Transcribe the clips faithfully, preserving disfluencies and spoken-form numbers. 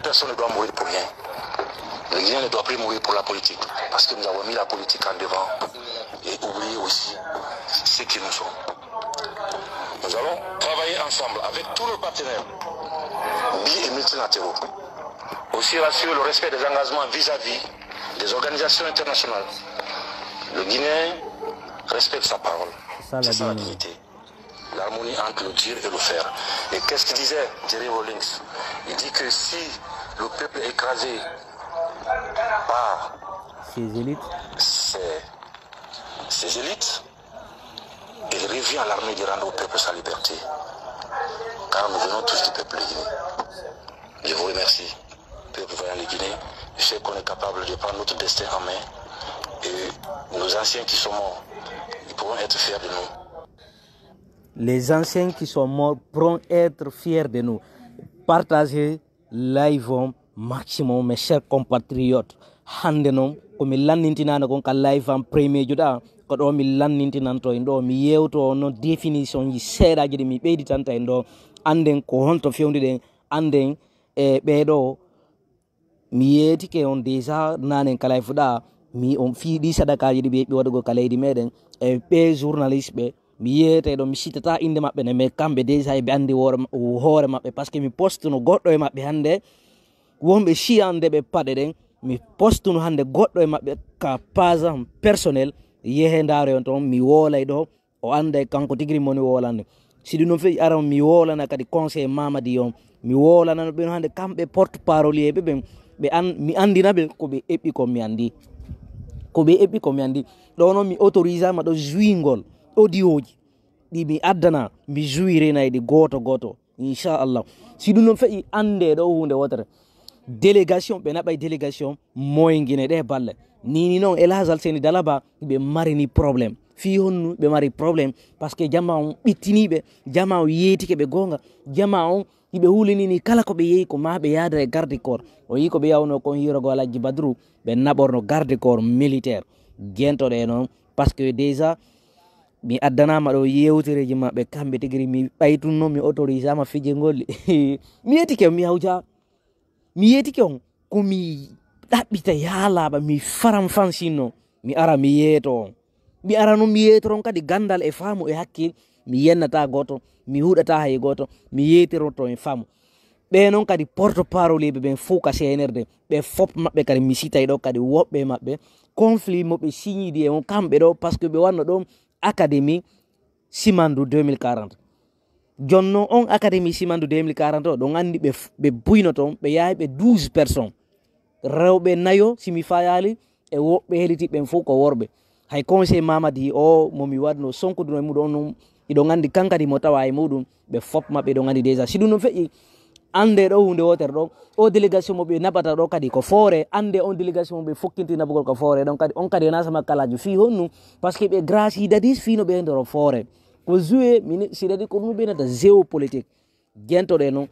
Personne ne doit mourir pour rien. Le Guinéen ne doit plus mourir pour la politique. Parce que nous avons mis la politique en devant et oublier aussi ce qui nous sommes. Nous allons travailler ensemble avec tous nos partenaires, bi et multilatéraux. Aussi rassurer le respect des engagements vis-à-vis des organisations internationales. Le Guinéen respecte sa parole. C'est ça la dignité. L'harmonie entre le dire et le faire. Et qu'est-ce qu'il disait, Jerry Rawlings? Il dit que si le peuple est écrasé par ses élites, ses, ses élites, il revient à l'armée de rendre au peuple sa liberté. Car nous venons tous du peuple de Guinée. Je vous remercie, peuple vaillant de Guinée. Je sais qu'on est capable de prendre notre destin en main. Et nos anciens qui sont morts, ils pourront être fiers de nous. Les anciens qui sont morts pourront être fiers de nous. Partagez live on maximum, mes chers compatriotes. Hannde noon ko mi lannintinano kon ka live am premier juɗa, ko ɗo mi lannintinanto en ɗo, mi yewto on noon définition ji seeɗaji ɗi mi ɓeyditanta en ɗo. Annden ko honto fewndi ɗen, annden e ɓeeɗo mi yeetike on déjà nanen kala e fuɗa mi on fii ɗi sadakaji ɗi ɓe ɓe waɗugol ka leydi meɗen e ɓe journaliste ɓe. Mi yeetay ɗo mi sittata innde maɓɓe ne, mais kamɓe déjà eɓe anndi hoore maɓɓe, parce que mi postuno goɗɗo e maɓɓe hannde. Wonɓe siyande ɓe paɗe ɗen, mi postuno hannde goɗɗo e maɓɓe ka page am personnel. Yehe ndaaro on toon, mi woolay ɗo, o annday kanko tigi ri moni woolande. Si ɗum ɗon feƴi aran mi woolana kadi conseil mamadi on, mi woolanano ɓen hannde kamɓe porte parolier ɓe ɓen. Ɓe an mi anndina ɓe ko ɓe eɓɓi kon mi anndi, ko ɓe eɓɓi kon mi anndi. Ɗo noon mi autorisama ɗo juingol audioji ɗi mi addana, mi juirinay ɗi gooto gooto, inchallah. Si ɗum ɗon feƴi, annde ɗo huunde wootere. Délégation, ɓe naɓay délégation moyngine ɗe balle. Nini noon elhasal seni dalaba ɓe marini problème. Fii honnu ɓe mari problème? Parce que jama on ɓittiniɓe, jama on yeetike ɓe goonga, jama on hiɓe hulinini kala ko ɓe yehi ko ma ɓe yaada e garde corps. O yi ko ɓe yawno kon hirogo alajji badru, ɓe naɓorno garde corps militaire. Gentoɗe noon, parce que déjà mi addanama ɗo yewtereji maɓɓe kamɓe tigiri, mi ɓaytunno mi autorisama fijirgol. Mi yetike mi hawja, mi yetike on ko mi ɗaɓɓita yalaɓa mi faram fansinno, mi ara mi yeeto on. Mi ara noon mi yeetoron kadi gandal e faamu e hakkil. Mi yennata gooto, mi huɗata hay gooto, mi yeetiroto e faamu. Ɓe noon kadi porte parole ɓe ɓen fof ka C N R D, ɓe fop maɓɓe kadi mi sitay ɗo kadi woɓɓe maɓɓe conflit mo ɓe signidi e on kamɓe ɗo, parce que ɓe wanno ɗon académie simandu deux mille quarante. Jonno on académie simandu deux mille quarante o ɗon anndi ɓe buyno toon, ɓe yahay ɓe douze personnes, rewɓe nayo si mi fayaali, e woɓɓe heliti ɓen fof ko worɓe. Hay conseil mamadi o mo mi wadno sonkuduno e muɗum on, iɗon anndi kankadi mo tawa e muɗum. Ɓe fop maɓɓe iɗon anndi déjà si ɗum ɗon feƴƴi, annde ɗo huunde wootere ɗo. O délégation mo ɓe naɓata ɗo kadi ko foore, annde on délégation mo ɓe fokkinti naɓugol ko foore ɗon kadi, on kadi wona sama kalaju fii honnu? Parce que ɓe grâce dadis fii no ɓe ndoro foore. Ko joué mini si dadi ko ɗum ɓe nata géopolitique. Gentoɗe noon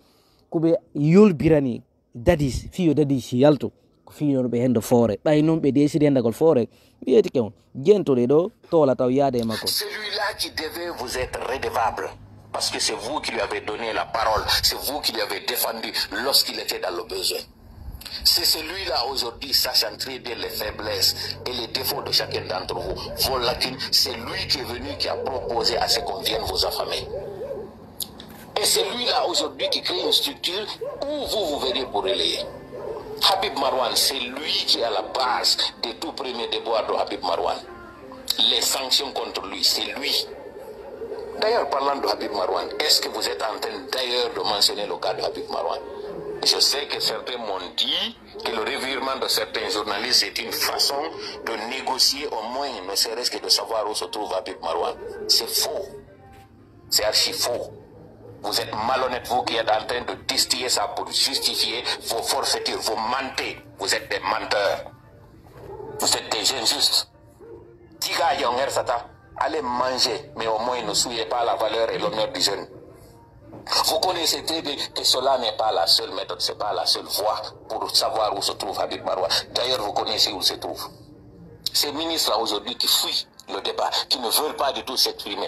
ko ɓe yolbirani dadis fii yo dadis yalto. Ko fii noon ɓe hendo foore, ɓay noon ɓe desidi hendagol foore. Wiyetike on gentoɗe ɗo toola taw yaade e makko. Celui-là qui devait vous être redevable, parce que c'est vous qui lui avez donné la parole, c'est vous qui lui avez défendu lorsqu'il était dans le besoin. C'est celui-là aujourd'hui, sachant très bien les faiblesses et les défauts de chacun d'entre vous, vos lacunes, c'est lui qui est venu, qui a proposé à ce qu'on vienne vous affamer. Et c'est lui-là aujourd'hui qui crée une structure où vous, vous venez pour relayer. Habib Marwan, c'est lui qui est à la base des tout premiers déboires de Habib Marwan. Les sanctions contre lui, c'est lui. D'ailleurs, parlant de Habib Marwan, est-ce que vous êtes en train d'ailleurs de mentionner le cas de Habib Marwan? Je sais que certains m'ont dit que le revirement de certains journalistes est une façon de négocier au moins, ne serait-ce que de savoir où se trouve Habib Marwan. C'est faux. C'est archi faux. Vous êtes malhonnête, vous qui êtes en train de distiller ça pour justifier vos forfaitures. Vous mentez. Vous êtes des menteurs. Vous êtes des injustes. Diga Yonger Sata, allez manger, mais au moins ne souillez pas la valeur et l'honneur du jeune. Vous connaissez très bien que cela n'est pas la seule méthode, c'est pas la seule voie pour savoir où se trouve Habib Marwan. D'ailleurs, vous connaissez où il se trouve. Ces ministres-là aujourd'hui qui fuient, le débat, qui ne veulent pas du tout s'exprimer.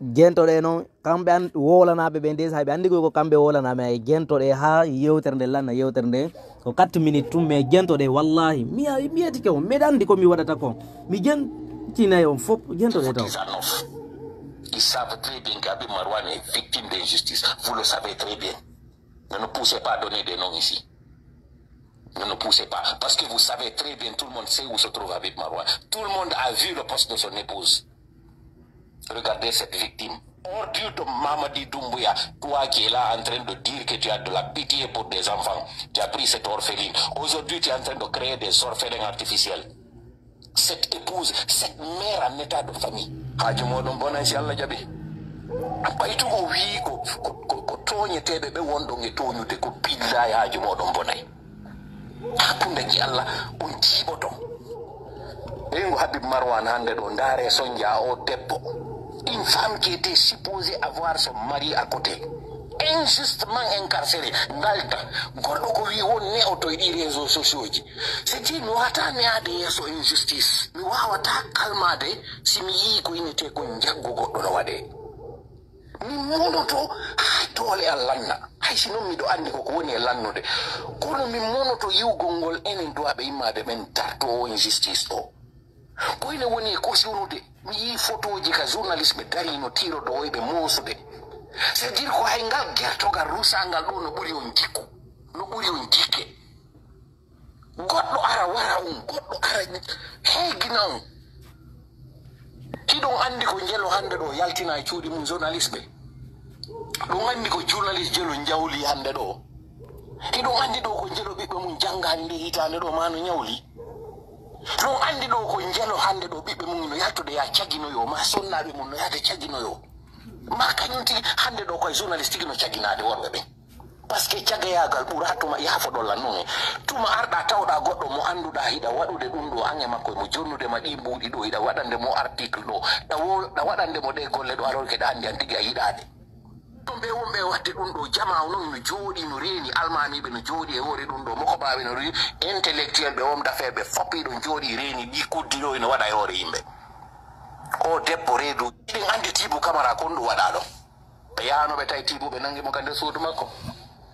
Gentoɗe noon, kamɓe an wolanaaɓe ɓe ndesa, ɓe anndi ko kamɓe wolanaaɓe, ay gentoɗe haa yewtere nde lanna yewtere nde. Ko quatre minutes tun, mais gentoɗe, wallahi mi yetike on, mbeɗa anndi ko mi waɗata ko. Mi gentinay on fof, gentoɗe taw. Ils savent très bien que Habib Marwan est victime d'injustice. Vous le savez très bien. Ne nous poussez pas à donner des noms ici. Ne nous poussez pas. Parce que vous savez très bien, tout le monde sait où se trouve Habib Marwan. Tout le monde a vu le poste de son épouse. Regardez cette victime. Ordure de Mamadi Doumbouya, toi qui es là en train de dire que tu as de la pitié pour des enfants. Tu as pris cette orpheline. Aujourd'hui, tu es en train de créer des orphelins artificiels. Cette épouse, cette mère en état de famille. Haaju moɗon bonay si Allah jaɓi. Ɓay tun o wii ko, ko, ko, ko tooñeteeɓe ɓe wonɗon e tooñude ko, billahi haaju moɗon bonay. Hakkunde ki Allah on jiiɓoto. Ɓeyngu Habib Marwan hannde ɗo, ndaare sonja o debbo. Une femme qui était supposée avoir son mari à côté. Injustement incarcérée. Ngalta. Goɗɗo ko wii won neoto e ɗi réseaux sociaux ji. C'est-à-dire mi wawata neade yeeso injustice. Mi wawata kalmade si mi yii ko inete ko njaggu goɗɗo no waɗe. Mi monoto haa doole an lanna. Hay si non miɗo anndi ko ko woni e lannude. Kono mi monoto yiwgol ngol enen duwaɓe immade ɓen darto o injustice o. Ko ene woni e kosiwnude. Mi yii photoji ka journaliste ɓe darino tirodo o ɓe moosude. C'est-à-dire ko hay ngal gertogal rusangal ɗo no ɓuri on jikku. No ɓuri on jikke. Goɗɗo ara wara on, goɗɗo ara heegina on. Hiɗon anndi ko njelo hannde ɗo yaltina e cuuɗi mum journaliste ɓe? Ɗon anndi ko journaliste jelo njawli hannde ɗo? Hiɗon anndi ɗo ko njelo ɓiɓɓe mum janngaani nde hitaande ɗo ma no ñawli? Ɗon anndi ɗo ko njelo hannde ɗo ɓiɓɓe mum no yaltude ya caginoyo, ma sonnaaɓe mum no yahde caginoyo? Ma kañum tigi hannde ɗo koye journaliste tigi no caginaade worɓe ɓen? Parce que cagayagal ɓura tuma yaafo ɗo lannude. Tuma arɗa tawɗa goɗɗo mo annduɗa hiɗa waɗude ɗum ɗo an e makko, mo jonnude ma ɗi mbuuɗi ɗo, hiɗa waɗande mo article ɗo, ɗa wo-, ɗa waɗande mo ɗe golle ɗo, alors que ɗa anndi an tigi a yiɗaade. Ɗum ɓe wonɓe waɗde ɗum ɗo, jama o noon no jooɗi, no reeni, almaamiiɓe no jooɗi e hoore ɗum ɗo, moko baaɓe no reeni, intellectuel ɓe, homme d'affaires ɓe, fof hiɗon jooɗi reeni, ɗi kuddi ɗo ino waɗa e hoore yimɓe. O debbo reedu, hiɗen anndi Tiibu Kamara kon ɗum waɗa ɗo. Ɓe yahano ɓe tawi Tiibu, ɓe nangi mo ka nder suudu makko.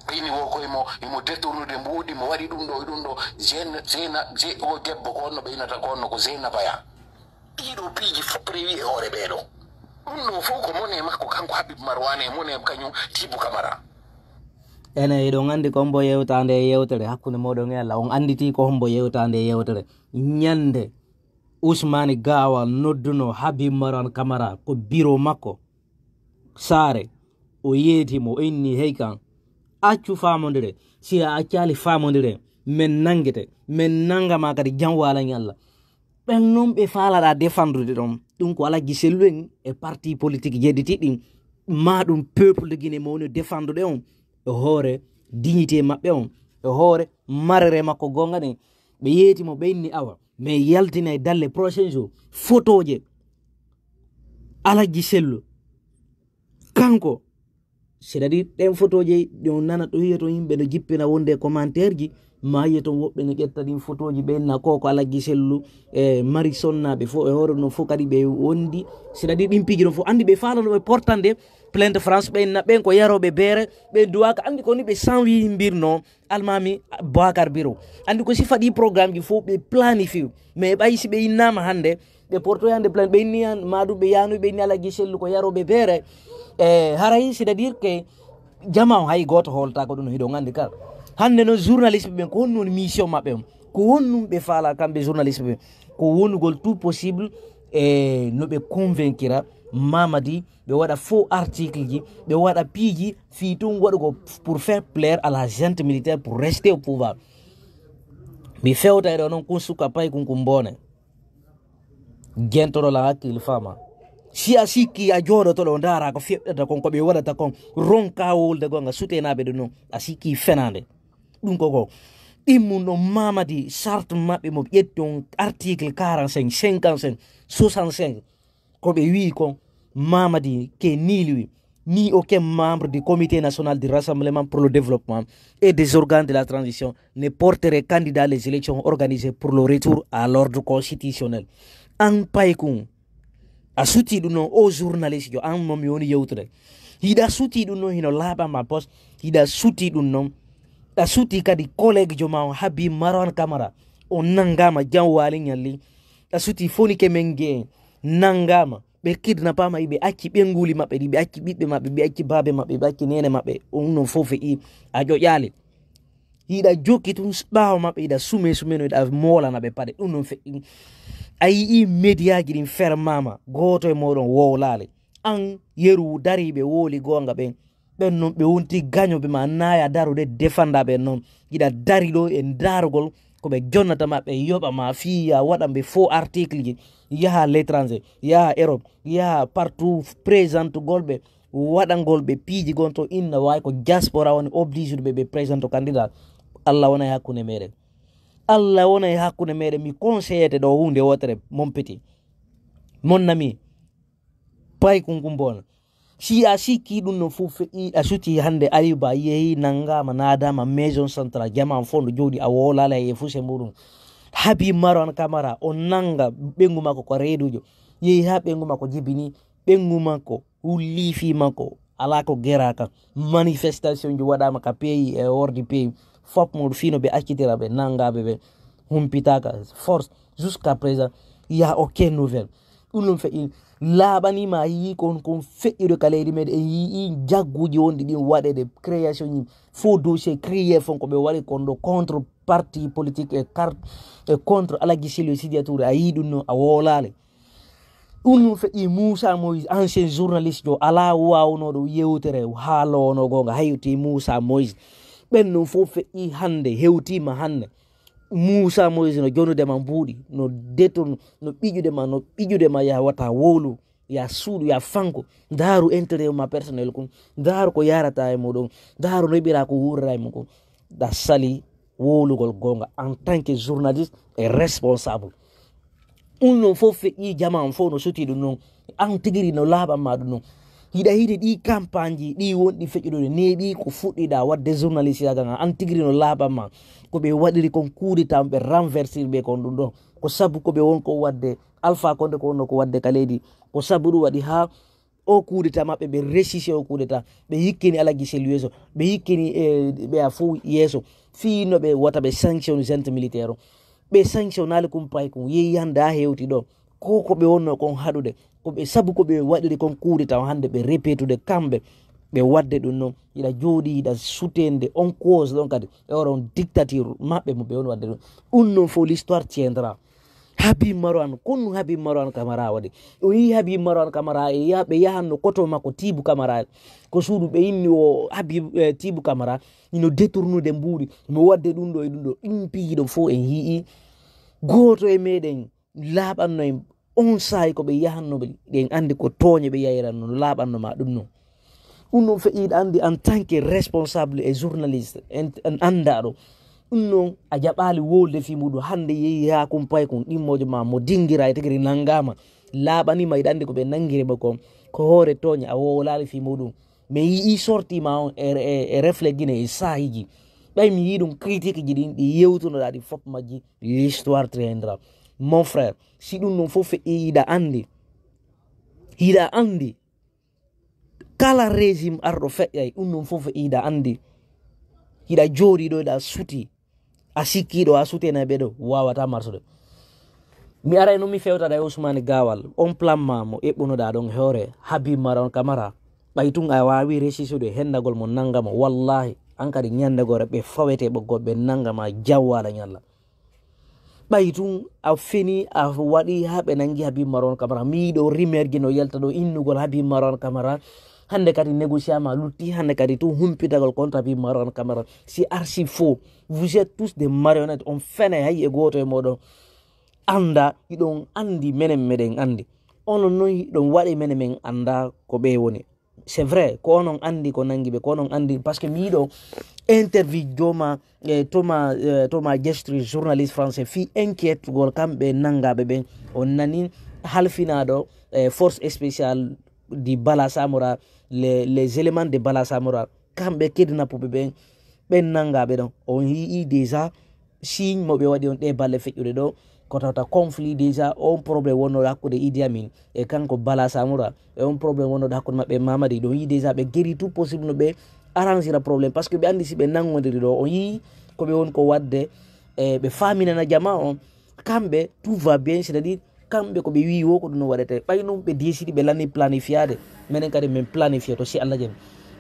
Ɓe ini wo ko imo, imo détournude mbuuɗi, mo waɗi ɗum ɗo e ɗum ɗo. Zeyna-, Zeyna-, Ze-, o debbo ko honno ɓe inata ko honno, ko Zeynaba ya. Ɗiɗo piiji fof rewi e hoore ɓee ɗo. Ɗum ɗo fof ko mone makko kanko Habib Marwan e mone kañum Tiibu Kamara. Ene, eɗon anndi ko hombo yewtaande e yewtere hakkunde mooɗon e Allah. On annditi ko hombo yewtaande e yewtere. Ñande Ousmane Gawa nodduno Habib Marwan Kamara ko bureau makko. Saare, o yeeti mo, o inni, "Hey kan, accu faamondire. Si a accaali faamondire, men nangete, men nanga ma kadi jam waala ñalla." Ɓen non ɓe faalaɗa défendrude ɗon. Ɗum ko Alhaji Sellu en e parti politique jeeɗiɗi ɗin. Ma ɗum peuple de Guinée mo woni défendrude on. E hoore dignité maɓɓe on. E hoore marere makko gonga ɗen. Ɓe yeeti mo, ɓe inni, "Awa, mais yaltinay dalle prochain jour. Photoje Alhaji Sellu." Kanko, c'est-à-dire ɗen photoje ɗon nana ɗo yiya ton yimɓe no jippina wonde e commentaire ji, ma yiya ton woɓɓe no ƴetta ɗin photoji ɓe inna ko, ko Alhaji Sellu e mari sonnaaɓe fof e hoore ɗum fof kadi ɓe wondi. C'est-à-dire ɗin piiji ɗon fof anndi ɓe faalano ɓe portande plainte France ɓe inna ɓen ko yarooɓe beere, ɓe duwaka anndi ko ni ɓe sanwiyimbirno almaami Boakar Biro. Anndi ko sifa ɗi programme ji fof ɓe planifie. Mais ɓay si ɓe innama hannde, ɓe porto yande plainte, ɓe inni an, ma ɗum ɓe yanu, ɓe inni Alhaji Sellu ko yarooɓe beere. E haray, c'est-à-dire que jama on hay gooto hooltako ɗum, hiɗon anndi kala. Hannde noon journaliste ɓen, ko honno woni mission maɓɓe on? Ko honɗum ɓe faala kamɓe journaliste ɓen? Ko wonugol tout possible e no ɓe convaincira Mamadi, ɓe waɗa faux article ji, ɓe waɗa piiji fii tun waɗugol pour faire plaire à la junte militaire pour rester au pouvoir. Mi fewta e ɗo noon kun suka pay kun kun mboone. Gentoɗo lan hakkille faama. Si a sikki a jooɗoto ɗo ndaara ko feƴƴata kon, ko ɓe waɗata kon, ronka wolde gonga sutenaaɓe ɗum noon, a sikki fenaande. Ɗum ko ko immun ɗon Mamadi charte maɓɓe mo ƴetti on article quarante-cinq, cinquante-cinq, soixante-cinq. Ko ɓe wi'i kon, Mamadi ke nilwi ni aucun membre du Comité national du rassemblement pour le développement et des organes de la transition ne porterait candidat les élections organisées pour le retour à l'ordre constitutionnel. An pay kun, A suti ɗum noon, o journaliste jo, an mo mi woni yewtude. Hiɗa suti ɗum noon, hino laaɓa ma poste. Hiɗa suti ɗum noon. A suti kadi collègue jo ma on, Habib Marwan Camara. O nangama jam waali ñalli. A suti fonike men ge nangama. Ɓe kidnapama, ɓe acci ɓenguuli maɓɓe ɗi, ɓe acci ɓiɓɓe maɓɓe, ɓe acci baabe maɓɓe, ɓe acci nene maɓɓe. On noon fof feƴƴi, a ƴoƴaali. Hiɗa jokki tun ɓaawo maɓɓe, hiɗa sume sumeno, hiɗa moolana ɓe paɗe. Ɗum noon feƴƴi. A yi'i mediaji ɗin fermama, gooto e mooɗon wowlaali. An yeru dariiɓe wooli goonga ɓen. Ɓen noon ɓe wonti gañoɓe ma, naaya darude defanda ɓen noon. Hiɗa dari ɗo e daarugol ko ɓe jonnata ma, ɓe yoɓa ma, fii ya waɗan ɓe faux article ji, yaha l'étranger, yaha Europe, yaha partout, présentugol ɓe, waɗangol ɓe piiji gon to inna wawi ko diaspora woni obligé ɓe ɓe présente candidat. Allah wona e hakkunde meɗen. Allah wona e hakkunde meɗen. Mi conseillete ɗo hunde wotere, mon petit, mon ami, pay kunkumbona. Si a sikki ɗum no fof feƴƴi, a suti hande Ayuba yehi nangama, nadama maison centrale, jama fof no jooɗi, a wolala e fuse muɗum. Habi Marwan Camara, o nanga ɓengu makko ko reedujo. Yehi ha ɓengu makko jibini, ɓengu makko wulli fii makko, alaa ko geraka. Manifestation ji waɗama ka pays e hors du pays. Fop mo fino ɓe accitira ɓe nangaɓe ɓe humpitaka. Force, jusqu'à présent, il y a aucune nouvelle. Ɗum ɗum feƴƴi, laaɓanima, a yii kon, kon feƴƴude ka leydi meɗen, en yii jagguji wonɗi ɗin waɗede, création ji, faux dossier, crier fon ko ɓe waɗi kon ɗo contre parti politique e carte, e contre Alaji Sellu e Sidia Touré, a yii ɗum no, a wolale. Ɗum ɗum feƴƴi Moussa Moïse, ancien journaliste jo, alaa waawunooɗo yewtere haaloono goonga, hayti Moussa Moïse. Ɓen ɗum fof feƴƴi hannde, hewtiima hannde. Moussa Moïse no jonude ma mbuuɗi, no détourne, no ɓiƴude ma, no ɓiƴude ma yaha wata wowlu, ya suuɗu, ya fanko. Ndaaru intérêt ma personnel kon, ndaaru ko yarata e muɗum, ndaaru no yiɗira ko wuurira e mum kon. Da sali wowlugol goonga en tant que journaliste et responsable. Ɗum noon fof feƴƴi, jama on fof no suti ɗum noon. An tigiri no laaɓan ma ɗum noon. Hiɗa hiɗi ɗi campagne ji, ɗi wonɗi feƴƴude, neeɓi ko fuɗɗiɗa waɗde journaliste yagal ngal. An tigiri no laaɓan ma. Ko ɓe waɗiri kon coup d'État, ɓe renversir ɓe kon ɗum ɗo. Ko sabu ko ɓe won ko waɗde, Alpha Condé ko wonno ko waɗde ka leydi. Ko sabu ɗum waɗi haa o coup d'État maɓɓe, ɓe resisté o coup d'État. Ɓe yikkini Alaji Sellu yeeso, ɓe yikkini, eh, ɓe a fof yeeso. Fii no ɓe wata ɓe sanction junte militaire o. Ɓe sanctionnaali kum pay kum, yehi hannde haa hewti ɗo. Ko ko ɓe wonno kon haɗude, ko ɓe sabu ko ɓe waɗiri kon coup d'État o hannde ɓe répétude kamɓe. Ɓe waɗde ɗum noon, hiɗa jooɗi, hiɗa soutenir on cause ɗon kadi. E oɗon dictature maɓɓe mo ɓe woni waɗde ɗum. Ɗum noon fof l'histoire tiendra. Habib Marwan, kon Habib Marwan Camara waɗi. O yii Habib Marwan Camara, e ya-, ɓe yahanno koto makko Tibu Camara. Ko suudu ɓe inni o Habib, eh, Tibu Camara, ino détournude mbuuɗi. Mo waɗde ɗum ɗo e ɗum ɗo. Ɗum piiji ɗo fof en yii. Gooto e meɗen laaɓanno en on saayi ko ɓe yahanno ɓe. Ɗen anndi ko tooñe ɓe yayiranno, no laaɓanno ma ɗum noon. Ɗum noon feƴƴi, hiɗa anndi en tant que responsable et journaliste, en, en anndaɗo. Ɗum noon a jaɓaali wolde fii muɗum. Hannde yehi haa kumpay kun, ɗimmojo ma mo dingira e tigiri nangama. Laaɓanima, hiɗa anndi ko ɓe nangiri mo kon, ko hoore tooñe, a wowlaali fii muɗum. Mi yii sorti ma on e, e, e Reflet Guinée e saahiji. Ɓay mi yii ɗum critique ji ɗin, ɗi yewtunoɗa ɗi fop majji, l'histoire tiendra. Mon frère, si ɗum ɗum fof feƴƴi, hiɗa anndi. Hiɗa anndi. Kala régime arɗo feƴƴay, ɗum ɗum fof hiɗa anndi. Hiɗa jooɗi ɗo, hiɗa suti. A sikkiiɗo, a sutenay ɓe ɗo, wawata marsude. Mi aray noon mi fewtada e Ousmane Gawal, on plan ma mo eɓɓunoɗa ɗon e hoore Habib Marwan Camara. Ɓay tun a waawi resisude hendagol mo nanga mo, wallahi, an kadi ñande gore ɓe fawete ɓoggol ɓe nanga ma jawwala ñalla. Ɓay tun a feni, a waɗi haa ɓe nangi Habib Marwan Camara. Mi yiɗo rumeur ji no yalta ɗo innugol Habib Marwan Camara. Hannde kadi négocier ma lutti, hannde kadi tun humpitagol contre Habib Marwan Camara. C'est archi faux. Vous êtes tous des marionnettes. On fenay, hay e gooto e mooɗon annda, hiɗon anndi, menen meɗen anndi. Onon noon hiɗon waɗi, menen men annda ko ɓe woni. C'est vrai, ko onon anndi ko nangi ɓe, ko onon anndi, parce que mi yiɗo interview Joma, eh, Thomas, eh, Thomas Destri, journaliste français, fii inquiétugol kamɓe nangaɓe ɓen. On nani halfinaɗo, eh, force spéciale du Bala Samora, les, les éléments de Bala Samora, kamɓe kidnappuɓe ɓen, ɓen nangaɓe ɗon. On yii déjà signe mo ɓe waɗi on ɗe balle feƴƴuɗe ɗo, ko tawta conflit déjà, on problème wonnooɗo hakkunde Idi Amin e kanko Bala Samora, e on problème wonnooɗo hakkunde maɓɓe e Mamadi. Ɗon yi déjà ɓe geri tout possible no ɓe arrangera problème, parce que ɓe anndi si ɓe nanngodiri ɗo, on yii ko ɓe woni ko waɗde, e ɓe faaminana jama on. Kamɓe, tout va bien, c'est-à-dire kamɓe ko ɓe wii wo ko ɗum no waɗete. Ɓay noon ɓe décidi, ɓe lanni planifiade. Menen kadi min planifie to, si Allah jaɓi.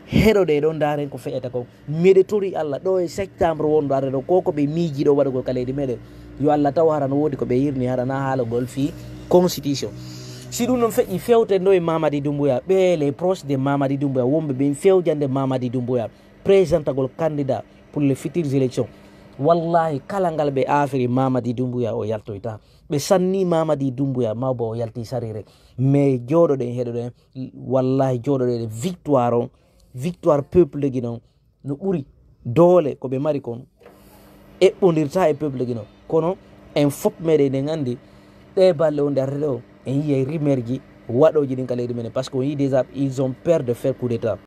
Heɗoɗe ɗo, ndaaren ko feƴata kon. Miɗe tori Allah, ɗo e septembre wonɗo arde ɗo, ko ko ɓe miiji ɗo waɗugol ka leydi meɗen. Yo Allah taw hara no woodi ko ɓe yirni, hara na haalugol fii constitution. Si ɗum ɗon feƴƴi, fewten ɗo e Mamadi Doumbouya, ɓe les proches de Mamadi Doumbouya, wonɓe ɓen fewjande Mamadi Doumbouya, présentagol candidat pour les futures élections. Wallahi, kala ngal ɓe aafiri Mamadi Doumbouya, o yaltoyta. Ɓe sanni Mamadi Doumbouya, mawba o yalti sarire. Mais jooɗoɗen, heɗoɗen, wallahi, jooɗoɗen, victoire on, victoire peuple gi non, no ɓuri doole ko ɓe mari kon, eɓɓondirta e peuple gi non. Kono en fop meɗen en anndi, ɗe balle wonde arde ɗo, en yiyay rumeur ji, waɗooji ɗin ka leydi meɗen, parce que on yii déjà, ils ont peur de faire coup d'état.